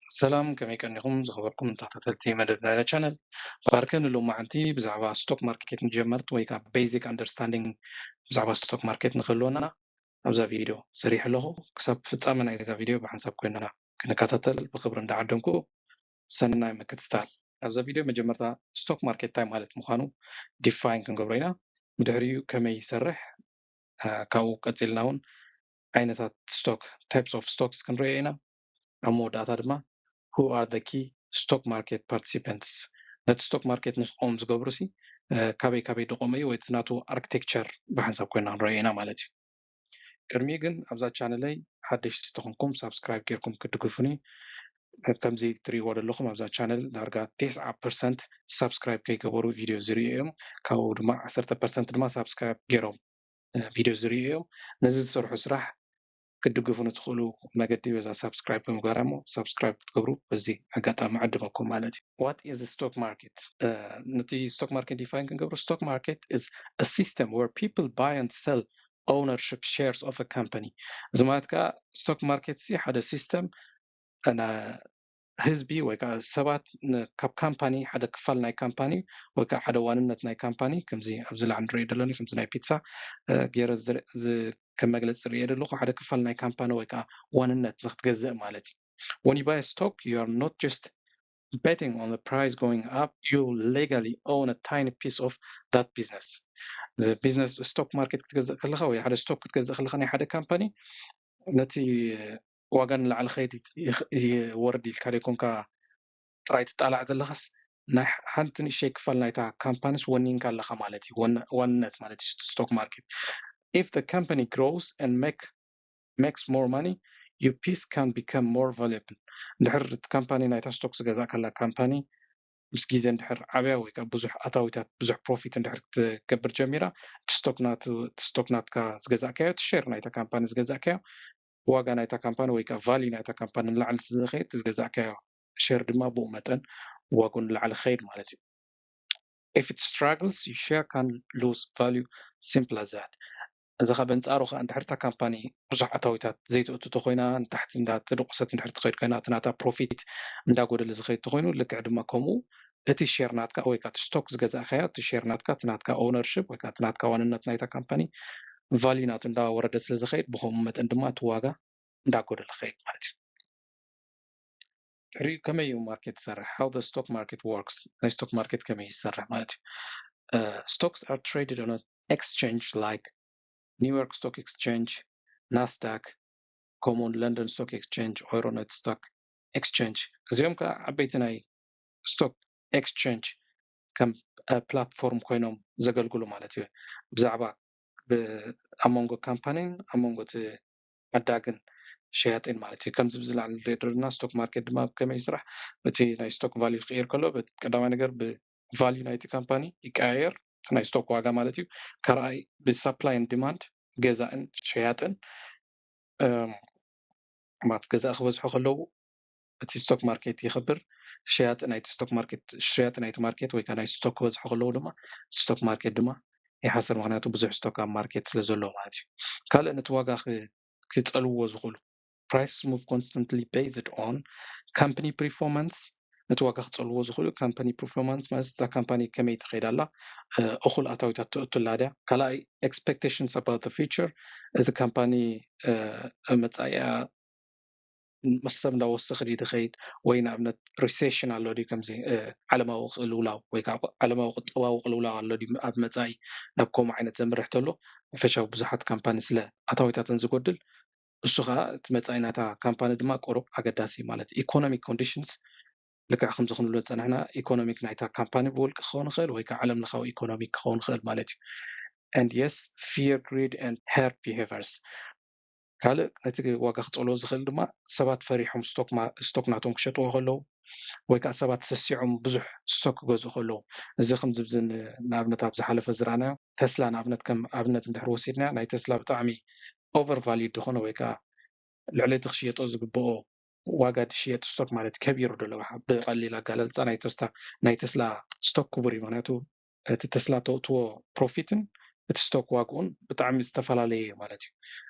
ሰላም፣ ከመይ ቀኒኹም ዝኸበርኩም ተኸታተልቲ መደብ ናይዛ ቻነል? ባርከ ንሎማዓንቲ ብዛዕባ ስቶክ ማርኬት ንጀመርት ወይ ከዓ ቤዚክ ኣንደርስታንዲንግ ብዛዕባ ስቶክ ማርኬት ንክህልወና ኣብዛ ቪድዮ ሰሪሐ ኣለኹ። ክሳብ ፍጻመ ናይዛ ቪድዮ ብሓንሳብ ኮይንና ክንከታተል ብክብሪ እንዳዓደምኩ ሰናይ ምክትታል። ኣብዛ ቪድዮ መጀመርታ ስቶክ ማርኬት እንታይ ማለት ምዃኑ ዲፋይን ክንገብሮ ኢና። ብድሕሪኡ ከመይ ይሰርሕ፣ ካብኡ ቀፂልና እውን ዓይነታት ስቶክ፣ ታይፕስ ኦፍ ስቶክስ ክንሪኦ ኢና። ኣብ መወዳእታ ድማ who are the key stock market participants፣ ነቲ ስቶክ ማርኬት ንክቆም ዝገብሩ ሲ ካበይ ካበይ ድቆመ እዩ ወይ እቲ ናቱ ኣርክቴክቸር ብሓንሳብ ኮይና ክንሪኦ ኢና ማለት እዩ። ቅድሚኡ ግን ኣብዛ ቻነለይ ሓደሽቲ ዝተኾንኩም ሳብስክራይብ ጌርኩም ክትድግፉኒ። ከምዚ ትሪእዎ ዘለኹም ኣብዛ ቻነል ዳርጋ ተስዓ ፐርሰንት ሳብስክራይብ ከይገበሩ ቪድዮ ዝርእዩ እዮም። ካብኡ ድማ ዓሰርተ ፐርሰንት ድማ ሳብስክራይብ ገይሮም ቪድዮ ዝርእዩ እዮም። ነዚ ዝሰርሑ ስራሕ ክትድግፉ ንትኽእሉ መገዲ በዛ ሳብስክራይብ ብምግባር እሞ ሳብስክራይብ ክትገብሩ በዚ ኣጋጣሚ ዕድመኩም ማለት እዩ። What is the stock market? ነቲ ስቶክ ማርኬት ዲፋይን ክንገብሩ፣ stock market is a system where people buy and sell ownership shares of a company። እዚ ማለት ከዓ ስቶክ ማርኬት ሲ ሓደ ሲስተም ህዝቢ ወይ ከዓ ሰባት ካብ ካምፓኒ ሓደ ክፋል ናይ ካምፓኒ ወይ ከዓ ሓደ ዋንነት ናይ ካምፓኒ፣ ከምዚ ኣብዚ ላዕሊ ንሪኦ ዘለና ከምዚ ናይ ፒትሳ ገይረ ከም መግለፂ ዝሪኦ ዘለኹ ሓደ ክፋል ናይ ካምፓኒ ወይ ከዓ ዋንነት ንክትገዝእ ማለት እዩ። When you buy a stock, you are not just betting on the price going up, you legally own a tiny piece of that business. ቢዝነስ ስቶክ ማርኬት ክትገዝእ ከለካ ወይ ሓደ ስቶክ ክትገዝእ ከለካ ናይ ሓደ ካምፓኒ ነቲ ዋጋ ንላዕሊ ከይድ ይወርድ ኢልካ ደይኮንካ ጥራይ ትጣላዕ ዘለካስ ናይ ሓንቲ ንእሽተይ ክፋል ናይታ ካምፓኒስ ወኒንካ ኣለካ ማለት እዩ። ዋንነት ማለት እዩ ስቶክ ማርኬት። If the company grows and make makes more money, your piece can become more valuable። እንድሕር እቲ ካምፓኒ ናይታ ስቶክ ዝገዛእ ከላ ካምፓኒ ምስ ግዜ እንድሕር ዓብያ ወይ ከዓ ብዙሕ ኣታዊታት ብዙሕ ፕሮፊት እንድሕር ክትገብር ጀሚራ፣ እቲ ስቶክ ናትካ ዝገዛእካዮ እቲ ሼር ናይታ ካምፓኒ ዝገዛእካዮ ዋጋ ናይታ ካምፓኒ ወይ ከዓ ቫልዩ ናይታ ካምፓኒ ንላዕሊ ዝኸይድ ዝገዛእካዮ ሼር ድማ ብኡ መጠን ዋግኡ ንላዕሊ ክኸይድ ማለት እዩ። If it struggles, your share can lose value, simple as that። እዚ ከዓ በንፃሩ ከዓ እንድሕር እታ ካምፓኒ ብዙሕ ኣታዊታት ዘይተእቱ ተኮይና ንታሕቲ እንዳተደቆሰት እንድሕር ትኸይድ ኮይና እቲ ናታ ፕሮፊት እንዳጎደለ ዝኸይድ ተኮይኑ ልክዕ ድማ ከምኡ እቲ ሼር ናትካ ወይ ከዓ እቲ ስቶክ ዝገዛእካዮ እቲ ሼር ናትካ እቲ ናትካ ኦውነርሽፕ ወይ ከዓ እቲ ናትካ ዋንነት ናይታ ካምፓኒ ቫልዩ ናቱ እንዳወረደ ስለ ዝኸይድ ብከምኡ መጠን ድማ እቲ ዋጋ እንዳጎደለ ክኸይድ ማለት እዩ። ድሕሪኡ ከመይ እዩ ማርኬት ዝሰርሕ? How the stock market works፣ ናይ ስቶክ ማርኬት ከመይ እዩ ዝሰርሕ ማለት እዩ። Stocks are traded on an exchange like New York Stock Exchange, Nasdaq, Common London Stock Exchange, Euronext Stock Exchange። እዚኦም ከዓ ዓበይቲ ናይ ስቶክ ኤክስቼንጅ ከም ፕላትፎርም ኮይኖም ዘገልግሉ ማለት እዩ። ብዛዕባ ኣብ መንጎ ካምፓኒን ኣብ መንጎ እቲ ዓዳግን ሸያጢን ማለት እዩ። ከምዚ ብዝላዕሊ ንሪኦ ዘለና ስቶክ ማርኬት ድማ ብከመይ ይስራሕ? እቲ ናይ ስቶክ ቫልዩ ክቅየር ከሎ ቀዳማይ ነገር ብቫልዩ ናይቲ ካምፓኒ ይቀያየር፣ እቲ ናይ ስቶክ ዋጋ ማለት እዩ። ካልኣይ ብሳፕላይ ን ዲማንድ ገዛእን ሸያጥን ማለት ገዛእ ክበዝሑ ከለዉ እቲ ስቶክ ማርኬት ይኸብር፣ ሸያጢ ናይቲ ስቶክ ማርኬት ሸያጢ ናይቲ ማርኬት ወይ ከዓ ናይ ስቶክ ክበዝሑ ከለዉ ድማ ስቶክ ማርኬት ድማ ይሓስር፣ ምክንያቱ ብዙሕ ስቶክ ኣብ ማርኬት ስለ ዘሎ ማለት እዩ። ካልእ ነቲ ዋጋ ክፀልውዎ ዝኽእሉ prices move constantly based on company performance። ነቲ ዋጋ ክፀልውዎ ዝኽእሉ ካምፓኒ ፐርፎርማንስ ማለት እዛ ካምፓኒ ከመይ ትኸይድ ኣላ፣ እኹል ኣታዊታት ትእቱ ኣላ ድያ። ካልኣይ expectations about the future፣ እቲ ካምፓኒ መፃኢኣ መክሰብ እንዳወሰኸ ድዩ ዝኸይድ ወይ ንኣብነት ሪሴሽን ኣሎ ድዩ ከምዚ ዓለማዊ ቅልውላው ወይ ከዓ ዓለማዊ ቁጠባዊ ቅልውላው ኣሎ ድዩ ኣብ መፃኢ ናብ ከምኡ ዓይነት ዘምርሕ ተሎ ሓፈሻዊ ብዙሓት ካምፓኒ ስለ ኣታዊታተን ዝጎድል እሱ ከዓ እቲ መፃኢ ናታ ካምፓኒ ድማ ቁሩብ ኣገዳሲ ማለት ኢኮኖሚክ ኮንዲሽንስ ልክዕ ከምዚ ክንብሎ ዝፀናሕና ኢኮኖሚክ ናይታ ካምፓኒ ብውልቂ ክኸውን ይኽእል ወይ ከዓ ዓለም ለኻዊ ኢኮኖሚክ ክኸውን ይኽእል ማለት እዩ። And yes, fear, greed and herd behaviors ካልእ ነቲ ዋጋ ክፀልዎ ዝኽእል ድማ ሰባት ፈሪሖም ስቶክ ናቶም ክሸጥዎ ከለዉ ወይ ከዓ ሰባት ሰሲዖም ብዙሕ ስቶክ ክገዝኡ ከለዉ እዚ ከምዚ ንኣብነት ኣብ ዝሓለፈ ዝረኣናዮ ተስላ ንኣብነት ከም ኣብነት እንድሕር ወሲድና ናይ ተስላ ብጣዕሚ ኦቨር ቫልዩ ዝኾነ ወይ ከዓ ልዕሊ እቲ ክሽየጦ ዝግብኦ ዋጋ ዝሽየጥ ስቶክ ማለት ከቢሩ ደሎ ብቀሊል ኣጋላልፃ ናይ ተስላ ስቶክ ክቡር እዩ። ምክንያቱ እቲ ተስላ ተውትዎ ፕሮፊትን እቲ ስቶክ ዋግኡን ብጣዕሚ ዝተፈላለየ እዩ ማለት እዩ።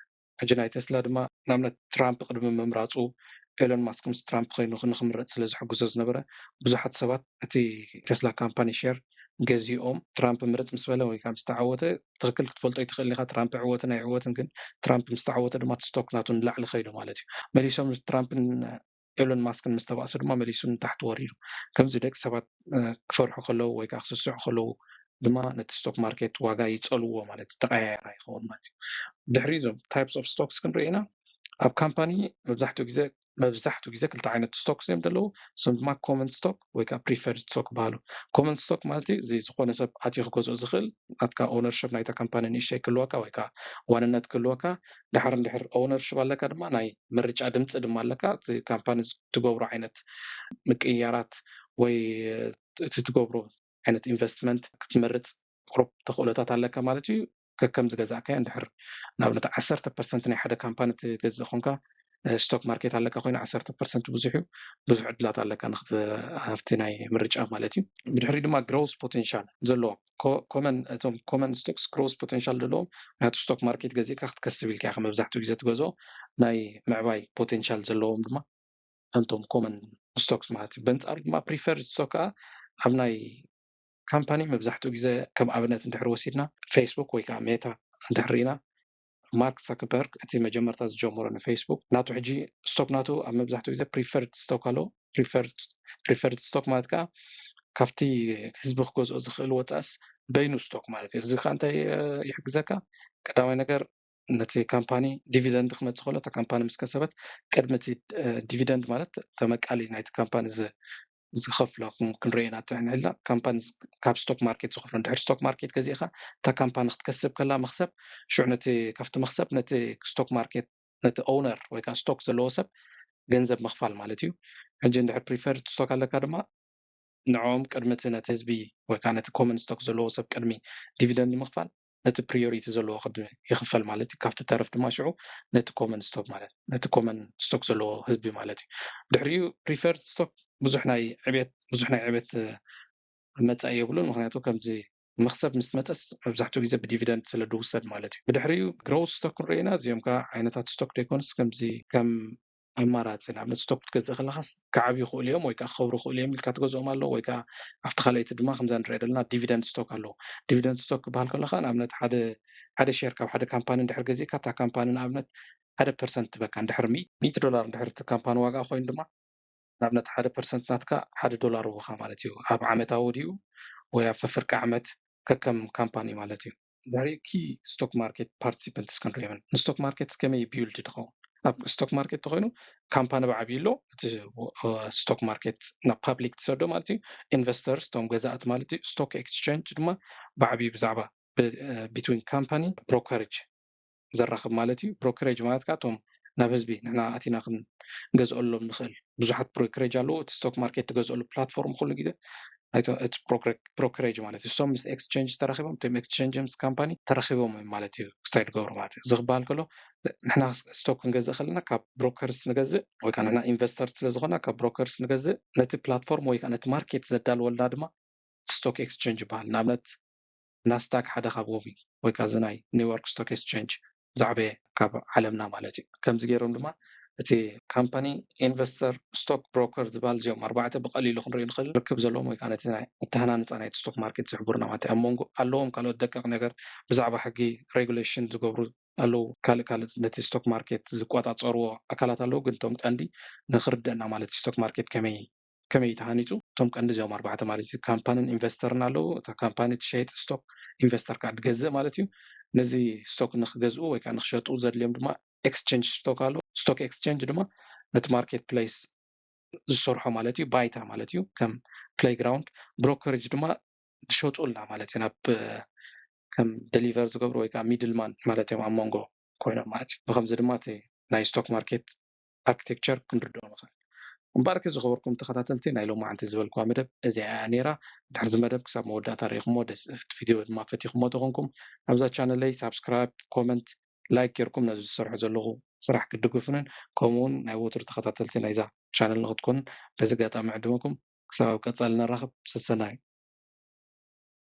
ሕጂ ናይ ተስላ ድማ ንኣብነት ትራምፕ ቅድሚ ምምራፁ ኤሎን ማስክ ምስ ትራምፕ ኮይኑ ንክምረፅ ስለ ዝሕግዞ ዝነበረ ብዙሓት ሰባት እቲ ቴስላ ካምፓኒ ሼር ገዚኦም ትራምፕ ምረፅ ምስ በለ ወይ ከዓ ምስ ተዓወተ ትኽክል ክትፈልጦ ይትኽእል ኢኻ። ትራምፕ ዕወትን ኣይዕወትን ግን ትራምፕ ምስ ተዓወተ ድማ እቲ ስቶክ ናቱ ንላዕሊ ከይዱ ማለት እዩ። መሊሶም ትራምፕን ኤሎን ማስክን ምስ ተባእሱ ድማ መሊሱ ንታሕቲ ወሪዱ። ከምዚ ደቂ ሰባት ክፈርሑ ከለዉ ወይ ከዓ ክስስዑ ከለዉ ድማ ነቲ ስቶክ ማርኬት ዋጋ ይፀልዎ ማለት ተቀያየራ ይኸውን ማለት እዩ። ድሕሪ እዞም types of stocks ክንርኢ ኢና ኣብ ካምፓኒ መብዛሕትኡ ግዜ መብዛሕትኡ ግዜ ክልተ ዓይነት ስቶክ እዮም ዘለዉ። እሶም ድማ ኮመን ስቶክ ወይ ከዓ ፕሪፈርድ ስቶክ ይበሃሉ። ኮመን ስቶክ ማለት እዚ ዝኾነ ሰብ ኣትዩ ክገዝኦ ዝኽእል ናትካ ኦነርሽፕ ናይታ ካምፓኒ ንእሽተይ ክህልወካ ወይ ከዓ ዋንነት ክህልወካ ድሓር እንድሕር ኦነርሽፕ ኣለካ ድማ ናይ ምርጫ ድምፂ ድማ ኣለካ። እቲ ካምፓኒ ትገብሮ ዓይነት ምቅያራት ወይ እቲ ትገብሮ ዓይነት ኢንቨስትመንት ክትመርፅ ቁሩብ ተኽእሎታት ኣለካ ማለት እዩ። ከከም ዝገዛእካዮ እንድሕር ንኣብነት ዓሰርተ ፐርሰንት ናይ ሓደ ካምፓኒ ትገዝእ ኮንካ ስቶክ ማርኬት ኣለካ ኮይኑ ዓሰርተ ፐርሰንት ብዙሕ እዩ። ብዙሕ ዕድላት ኣለካ ኣብቲ ናይ ምርጫ ማለት እዩ። ብድሕሪ ድማ ግሮስ ፖቴንሻል ዘለዎ ኮመን እቶም ኮመን ስቶክስ ግሮስ ፖቴንሻል ዘለዎም ናቲ ስቶክ ማርኬት ገዚእካ ክትከስብ ኢልካ ኢኻ መብዛሕትኡ ግዜ ትገዝኦ ናይ ምዕባይ ፖቴንሻል ዘለዎም ድማ ከምቶም ኮመን ስቶክስ ማለት እዩ። በንፃሩ ድማ ፕሪፈርድ ስቶክ ከዓ ኣብ ናይ ካምፓኒ መብዛሕትኡ ግዜ ከም ኣብነት እንድሕር ወሲድና ፌስቡክ ወይ ከዓ ሜታ እንድሕር ኢና ማርክ ዛከርበርግ እቲ መጀመርታ ዝጀመሮ ንፌስቡክ ናቱ ሕጂ ስቶክ ናቱ ኣብ መብዛሕትኡ ግዜ ፕሪፈርድ ስቶክ ኣሎ። ፕሪፈርድ ስቶክ ማለት ከዓ ካብቲ ህዝቢ ክገዝኦ ዝኽእል ወፃእስ በይኑ ስቶክ ማለት እዩ። እዚ ከዓ እንታይ ይሕግዘካ? ቀዳማይ ነገር ነቲ ካምፓኒ ዲቪደንድ ክመፅእ ከሎ እታ ካምፓኒ ምስ ከሰበት ቅድሚ እቲ ዲቪደንድ ማለት ተመቃሊ ናይቲ ካምፓኒ ዝኸፍሎ ክንርኢ ኢና ትሕንሕላ ካምፓኒ ካብ ስቶክ ማርኬት ዝኸፍሎ ድሕሪ ስቶክ ማርኬት ገዚእካ እታ ካምፓኒ ክትከስብ ከላ መክሰብ ሽዑ ነቲ ካብቲ መክሰብ ነቲ ስቶክ ማርኬት ነቲ ኦውነር ወይ ከዓ ስቶክ ዘለዎ ሰብ ገንዘብ ምኽፋል ማለት እዩ። ሕጂ እንድሕር ፕሪፈርድ ስቶክ ኣለካ ድማ ንዕኦም ቅድሚ እቲ ነቲ ህዝቢ ወይ ከዓ ነቲ ኮመን ስቶክ ዘለዎ ሰብ ቅድሚ ዲቪደንድ ንምኽፋል ነቲ ፕሪዮሪቲ ዘለዎ ቅድሚ ይኽፈል ማለት እዩ። ካብቲ ተረፍ ድማ ሽዑ ነቲ ኮመን ስቶክ ማለት ነቲ ኮመን ስቶክ ዘለዎ ህዝቢ ማለት እዩ። ድሕሪኡ ፕሪፈርድ ስቶክ ብዙሕ ናይ ዕቤት ብዙሕ ናይ ዕቤት መፃኢ የብሉን። ምክንያቱ ከምዚ መክሰብ ምስ መፀስ መብዛሕትኡ ግዜ ብዲቪደንድ ስለ ድውሰድ ማለት እዩ። ብድሕሪኡ ግሮውት ስቶክ ንሪኦ ኢና። እዚኦም ከዓ ዓይነታት ስቶክ ደይኮኑስ ከምዚ ከም ኣማራፂ ንኣብነት ስቶክ ክትገዝእ ከለካስ ክዓብዩ ይኽእሉ እዮም ወይ ከዓ ክኸብሩ ይኽእሉ እዮም ኢልካ ትገዝኦም ኣለዉ ወይ ከዓ ኣብቲ ካልኣይቲ ድማ ከምዛ ንሪኦ ዘለና ዲቪደንድ ስቶክ ኣለዉ። ዲቪደንድ ስቶክ ክበሃል ከለካ ንኣብነት ሓደ ሓደ ሼር ካብ ሓደ ካምፓኒ እንድሕር ገዚእካ እታ ካምፓኒ ንኣብነት ሓደ ፐርሰንት ትበካ እንድሕር ሚእቲ ዶላር እንድሕር እቲ ካምፓኒ ዋጋ ኮይኑ ድማ ንኣብነት ሓደ ፐርሰንት ናትካ ሓደ ዶላር ውኻ ማለት እዩ ኣብ ዓመታዊ ድዩ ወይ ኣብ ፈፍርቂ ዓመት ከከም ካምፓኒ ማለት እዩ። ድሕሪ ኪ ስቶክ ማርኬት ፓርቲሲፐንትስ ክንሪኦ ንስቶክ ማርኬት ከመይ ቢውልድ ትኸውን ኣብ ስቶክ ማርኬት ተኮይኑ ካምፓኒ ብዓብዩ ኣሎ እቲ ስቶክ ማርኬት ናብ ፓብሊክ ትሰዶ ማለት እዩ። ኢንቨስተርስ እቶም ገዛእቲ ማለት እዩ። ስቶክ ኤክስቸንጅ ድማ ብዓብዩ ብዛዕባ ቢትዊን ካምፓኒ ብሮከሬጅ ዘራኽብ ማለት እዩ። ብሮከሬጅ ማለት ከዓ እቶም ናብ ህዝቢ ንሕና ኣቲና ክንገዝኦሎም ንኽእል ብዙሓት ብሮከሬጅ ኣለዎ። እቲ ስቶክ ማርኬት ትገዝኦሉ ፕላትፎርም ኩሉ ግዜ እቲ ብሮከሬጅ ማለት እዩ። እሶም ምስ ኤክስቸንጅ ተራኺቦም እቶም ኤክስቸንጅ ምስ ካምፓኒ ተራኺቦም እዮም ማለት እዩ ክሳይ ዝገብሩ ማለት እዩ። እዚ ክበሃል ከሎ ንሕና ስቶክ ክንገዝእ ከለና ካብ ብሮከርስ ንገዝእ ወይ ከዓ ንሕና ኢንቨስተር ስለዝኾና ካብ ብሮከርስ ንገዝእ ነቲ ፕላትፎርም ወይ ከዓ ነቲ ማርኬት ዘዳልወልና ድማ ስቶክ ኤክስቸንጅ ይበሃል። ንኣብነት ናስዳክ ሓደ ካብዎም እዩ ወይ ከዓ እዚ ናይ ኒውዮርክ ስቶክ ኤክስቸንጅ ዝዓበየ ካብ ዓለምና ማለት እዩ። ከምዚ ገይሮም ድማ እቲ ካምፓኒ ኢንቨስተር ስቶክ ብሮከር ዝበሃል እዚኦም ኣርባዕተ ብቀሊሉ ክንሪኦ ንኽእል ርክብ ዘለዎም ወይ ከዓ ነቲ ናይ ኣተሃናንፃ ናይቲ ስቶክ ማርኬት ዝሕብሩና ማለት እዩ። ኣብ መንጎ ኣለዎም ካልኦት ደቀቅ ነገር ብዛዕባ ሕጊ ሬጉሌሽን ዝገብሩ ኣለዉ ካልእ ካልእ ነቲ ስቶክ ማርኬት ዝቆፃፀርዎ ኣካላት ኣለዉ ግን እቶም ቀንዲ ንክርደአና ማለት ስቶክ ማርኬት ከመይ ከመይ ተሃኒፁ እቶም ቀንዲ እዚኦም ኣርባዕተ ማለት እዩ። ካምፓኒን ኢንቨስተርን ኣለዉ። እታ ካምፓኒ ትሸይጥ ስቶክ ኢንቨስተር ከዓ ትገዝእ ማለት እዩ። ነዚ ስቶክ ንክገዝኡ ወይ ከዓ ንክሸጡ ዘድልዮም ድማ ኤክስቸንጅ ስቶክ ኣሎ። ስቶክ ኤክስቸንጅ ድማ ነቲ ማርኬት ፕሌስ ዝሰርሖ ማለት እዩ። ባይታ ማለት እዩ ከም ፕሌይግራውንድ ብሮከሬጅ ድማ ዝሸጡልና ማለት እዩ ናብ ከም ደሊቨር ዝገብሩ ወይ ከዓ ሚድልማን ማለት እዮም ኣብ መንጎ ኮይኖም ማለት እዩ። ብከምዚ ድማ እቲ ናይ ስቶክ ማርኬት ኣርክቴክቸር ክንርድኦ ንኽእል። እምበኣር ከ ዝኸበርኩም ተኸታተልቲ ናይ ሎማዓንቲ ዝበልኩዋ መደብ እዚኣ እያ ነይራ። ድሕርዚ መደብ ክሳብ መወዳእታ ርኢኹሞ ደስ እቲ ቪድዮ ድማ ፈቲኹሞ ተኾንኩም ኣብዛ ቻነለይ ሳብስክራይብ ኮመንት ላይክ ጌርኩም ነዚ ዝሰርሑ ዘለኹ ስራሕ ክትድግፉንን ከምኡ እውን ናይ ወትሩ ተኸታተልቲ ናይዛ ቻነል ንክትኮኑን በዚ ኣጋጣሚ ዕድመኩም ክሳብ ኣብ ቀፃሊ ነራኽብ ሰሰናዩ።